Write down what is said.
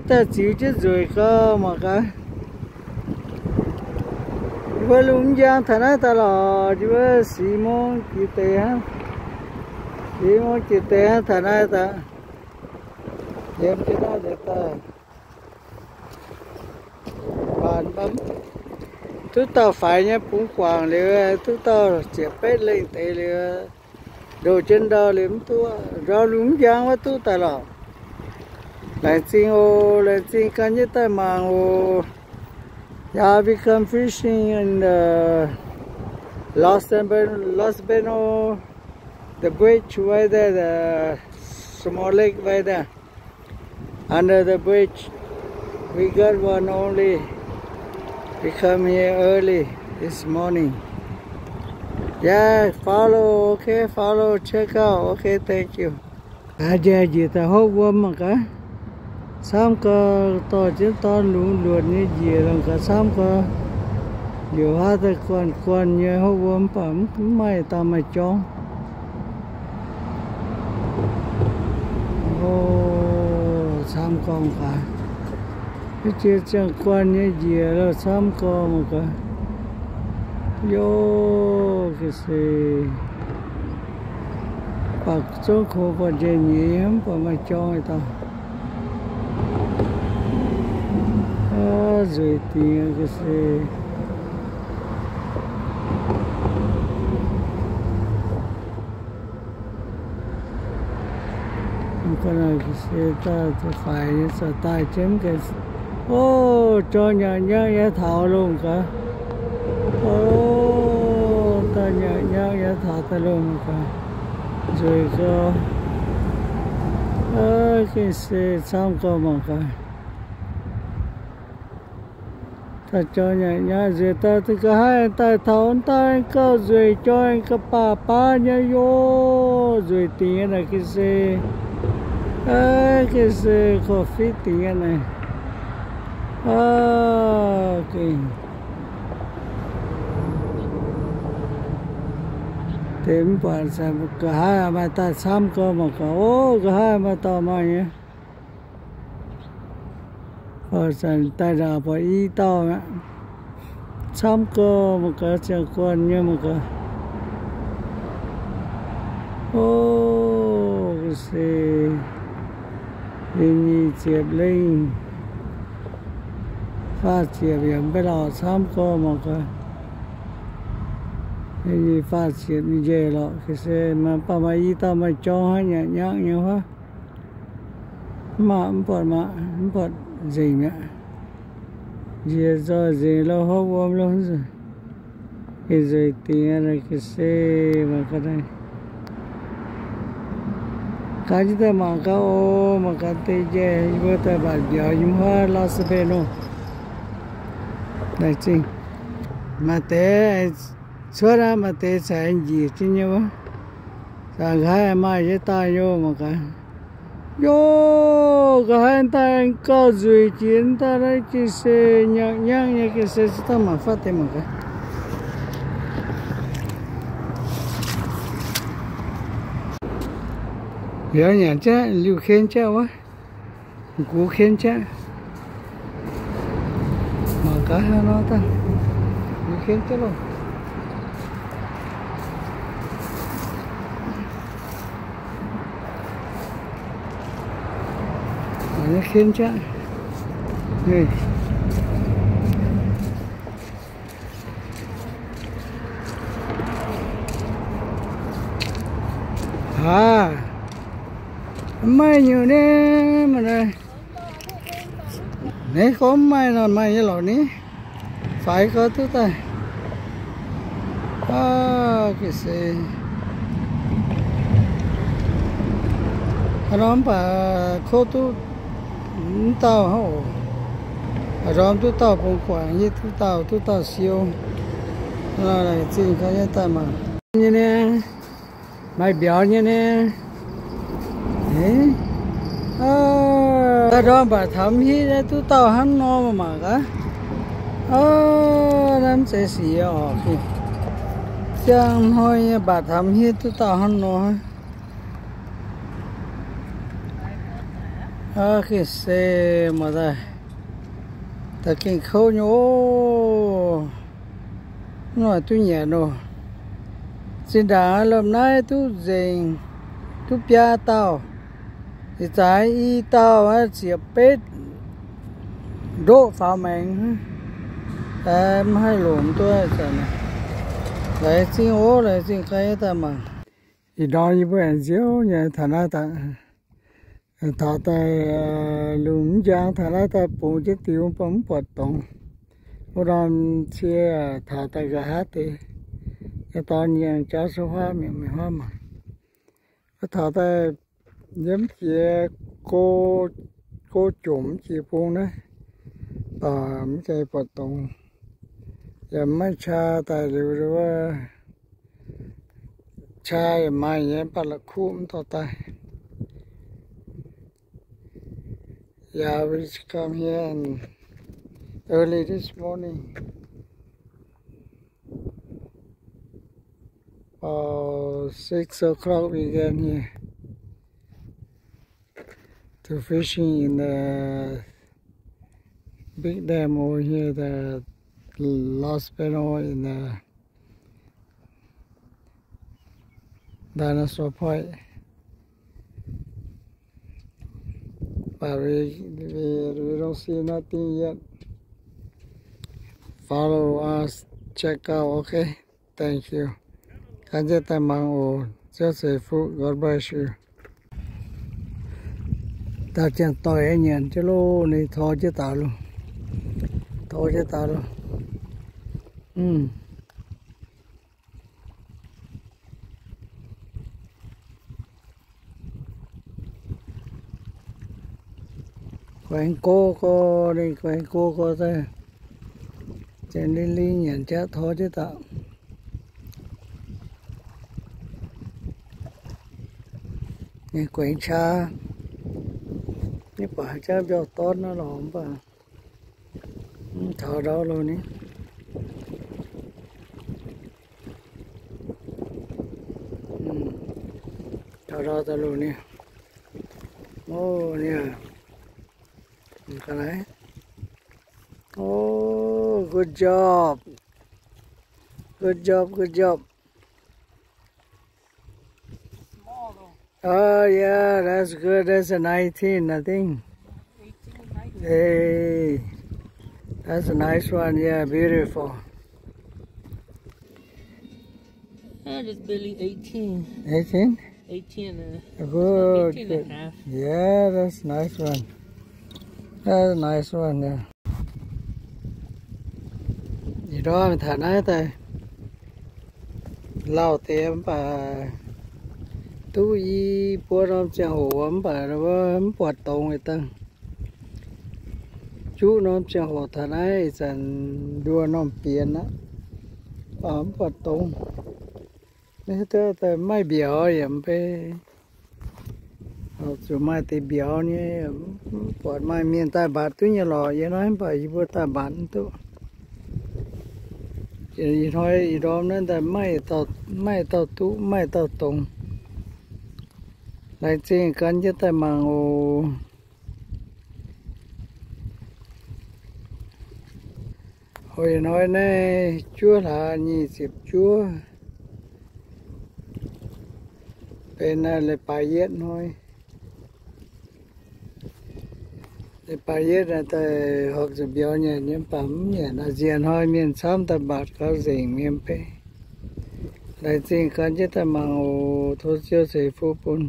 Daaih ziux jienv nzueic gau mangc gaax. Yie mbuo lungh mv njang taux naaiv daaih lorqc, yie mbuo si mong jiex deix hnangv. Si mong jiex deix hnangv taux naaiv daaih. Yiem jienv naaiv deix daaih. Baac duqv dauh faix nyei bungx guangc liuz, duqv dauh ziepc betv lengh deix liuz, ndoh jienv ndau liuz mv duqv, ndau lungh mv njang wuov duqv daaih lorqc. Laengz zingh oc, laengz zingh ganh nyei daaih mangc oc. Yeah, we come fishing in the Los Angeles, Los Banos, the bridge right there, the small lake right there. Under the bridge, we got one only. We come here early this morning. Yeah, follow, okay, follow, check out, okay, thank you. Aa, njiec njiec daaih hopv wuom mangc gaax. Camv gau, dorh jienv dorn lungz luonc nyei njiec longc gaax camv gau. Liouc haav daaih guanh guanh nyei hopv wuom, mv baac mv maaih dauh maaih jorngv. O, camv gau mangc gaax. Jiex ziangh guanh nyei njiec loh, camv gau mangc gaax. Yo, ga'sie, baac zungv kungx buatc njiec nyeiz mv baac maaih jorngv dauh. Nzueic dingc ga'sie. Faix nyei za'gengh daaih jienv mv gaengh. O, jorng nyangv-nyangv nyei taux lungh gaax. O, daaih nyangv-nyangv nyei taux daaih lungh gaax. Nzueic gau. Gengh se camv gau mangc gaax. Daaih jorng nyangv-nyangv nzueic daaih, nqa'haav daaih taux daaih gauh nzueic jorng ga'baac baav nyei yov, nzueic dingc nyei naaic ga'sie. Ga'sie korv-fiqv dingc nyei naaic. Gengh deix mv buatc nqa'haav maaih daaih camv gau mangc gaax. O, nqa'haav maaih dauh maaih nyei. Zanc daaih naaic buatc i dauh aqv. Camv gau mangc gaax, ziangh guanh nyei mangc gaax. O, ga'sie, yie nyei ziepc lengh, faah ziepc yaac mv bei lauh, camv gau mangc gaax. Yie nyei faah ziepc nyei njaih lorqc, ga'sie, mv baac maaih i dauh maaih jorng hnangv, nyangv-nyangv nyei huov. Mv maaih, mv buatc, mv maaih, mv buatc nzengc mi'aqv. Njiec nzoih nzengc lo hopv wuom lo. Gengh nzueic dingc ga'sie mangc gaax. Gaax jienv daaih mangc gaax oc, mangc gaax deix njaih, yie mbuo daaih mbatc mbiauz nyei huov Los Banos. Laengz zingh. Maaih deix cuotv aqv, maaih deix caux njiec jienv nyei wuov. Zanc nqa'haav maaih yietc daaih nyei mangc gaax. Yo, nqa'haav daaih gauh nzueic jiex daaih naaiv ga'sie nyangv-nyangv nyei ga'sie, se dangh mangc fatv deix mangc gaax. Mbiauz nyanc jaqv, liuh ken jaqv wuov. Gux ken jaqv. Mangc gaax hnangv nor daaih. Liuh ken jaqv loh. Mangc nyei ken jaqv. Aav, mv maaih nyungc nyei mv naaiv. Naaiv gorngv mv maaih nor maaih nyei lorqc ni. Faix gorx duqv daaih. Aav, gengh se. Hnangv nor mv baac kouv duqv mv dauh hnangv oc. Ndorm duqv dauh bungx guangc, hiuv duqv dauh, duqv dauh siou. Zingh gau nyei daaih mangc nyei ni. Maaih mbiauz nyei ni. Aav, ndorm mv baac taux mv hiuv duqv dauh hnangv nor mangc gaax. Aav, naaiv mv zeiz sic oc. Ziangh hnoi nyei mv baac taux mv hiuv duqv dauh hnangv nor. Aav, gengh se mangc daaih, daaih gengh kouv nyei oc. Mv noic duqv nyanc oc. Zinh ndaangc lomh naaiv duqv nzengc, duqv biaa dauh. Ih zanc i dauh ziepc betv ndoqv faaux maengx, mv haih longc duqv. Laengz zingh oc, laengz zingh ganh daaih mangc. Ih ndorm yie mbuo aengx nziouv nyei taux naaiv daaih. Taux daaih lungh mv njang, taux naaiv daaih bungx jienv diuh mv baac mv buatc dongz. Wuov norm cie taux daaih nqa'haav deix, yie dorn yangh jauv sou huaav mingh, mingh huaav mangc. Wuov taux daaih yiem jiex go, go jomc jiex bung naaiv, mv gaengh buatc dongz. Yaac maiv qaa daaih liuz wuov, qaa yaac maaih nyei, mv baac la'kuqv mv dorh daaih. Yeah, we come here and early this morning. About six o'clock we get here to fishing in the big dam over here, the Lost Panel in the Dinosaur Point. But we, we, we don't see nothing yet. Follow us, check out, okay? Thank you. Gan jienv daaih mangc oc. Ziouv ceix fuqv, God bless you. Daaih ziangh doic nyanc jienv loh, ninh tor jienv daaih loh. Tor jienv daaih loh. Guaengx go gorx, ninh guaengx go gorx daaih, ziangh lingh lingh nyanc jaqv tor jienv daaih. Ninh guaengx qaa, mv baac haaix jangv mbiauh dorn naaiv lorqc, mv baac mv taux ndau loh ni. Taux ndau daaih loh ni. O, ni. Ga'naaiv. Oh, good job. Good job, good job. Oh, yeah, that's good. That's a nineteen, I think. Hey, that's a nice one. Yeah, beautiful. That is barely eighteen. Eighteen? Eighteen, uh, good, eighteen and a half. Yeah, that's nice one. That's a nice one, yeah. Ih ndorm taux naaiv daaih lauh deix mv baac duqv i buo norm ziangh hoc mv baac mv buatc dongz dangh. Juqv norm ziangh hoc taux naaiv ih zanc nduoh norm bienx aqv, mv buatc dongz. Naaiv daaih maaih mbiauz yaac mv bei. Zuqc maaih deix mbiauz nyei, mv buatc maaih mienh daaih mbatc duqv nyei lorqc. Yie naaiv mv baac yie mbuo daaih mbatc mv duqv. Ih hnoi ih ndorm naaiv daaih maaih dauh duqv, maaih dauh dongz. Laengz zingh gan jienv daaih mangc oc. Ih hnoi naaiv juov hlaax nyic ziepc juov, benx naaiv leiz-baaix yietv hnoi. Leiz-baaix yietv naaiv daaih horpc zuqc mbiauz nyanc nyei, mv baac mv nyanc. Nziex hnoi mienh camv daaih mbatc gauh nzengc mienh bei. Laengz zingh gan jienv daaih mangc oc. Tov Ziouv ceix fuqv bun.